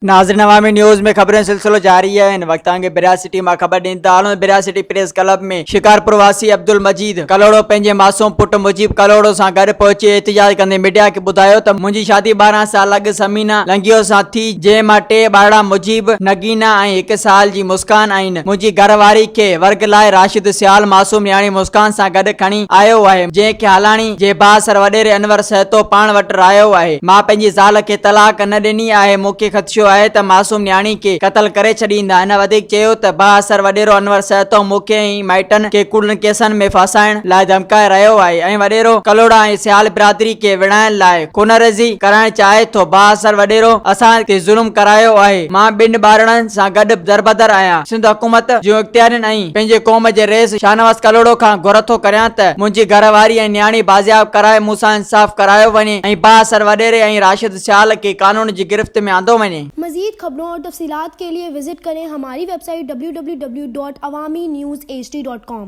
ناظرين عوامي نيوز ۾ خبرن جو سلسلو جاري آهي هن وقت توهان کي بريا سٽي مان خبر ڏيندا هلون ته بريا سٽي پريس ڪلب ۾ شڪارپور واسي عبدالمجيد ڪلهوڙو پنهنجي معصوم پٽ مجيب ڪلهوڙو سان گڏ پهچي احتجاج ڪندي ميڊيا کي ٻڌايو ته منهنجي شادي 12 سال اڳ ثمينه لنگيو سان ٿي جنهن مان ٽي ٻارڙا مجيب، نگينه ۽ هڪ سال جي مسڪان آهن منهنجي گهر واري کي ورغلائي راشد سيال معصوم نياڻي مسڪان سان گڏ کڻي آيو آهي جنهن کي هالاڻي جي بااثر وڏيري انور سهتو پاڻ وٽ رهايو آهي. مان پنهنجي زال کي طلاق نه ڏني آهي، مون کي خدشو آهي ته معصوم نياڻي کي قتل ڪري ڇڏيندا. هن وڌيڪ چيو ته بااثر وڏيرو انور سهتو مون کي ۽ مائٽن کي ڪوڙن ڪيسن ۾ ڦاسائڻ لاء ڌمڪائي رهيو آهي ۽ وڏيرو ڪلهوڙا ۽ سيال برادري کي وڙهائڻ لاء خونريزي ڪرائڻ چاهي ٿو، بااثر وڏيرو اسان تي ظلم ڪرايو آهي، مان ٻن ٻارڙن سان گڏ دربدر آهيان، سنڌ حڪومت جون اختيارين ۽ پنهنجي قوم جي رئيس شاهنواز ڪلهوڙو کان گهر ٿو ڪريان ته منهنجي گهر واري ۽ نياڻي بازياب ڪرائي مون سان انصاف ڪرايو وڃي ۽ بااثر وڏيري ۽ راشد سيال کي قانون جي گرفت ۾ آندو وڃي. مزيد خبرون اور تفصيلات کے لئے وزٽ ڪرين ھماري web site www.awamiNewsHD.com.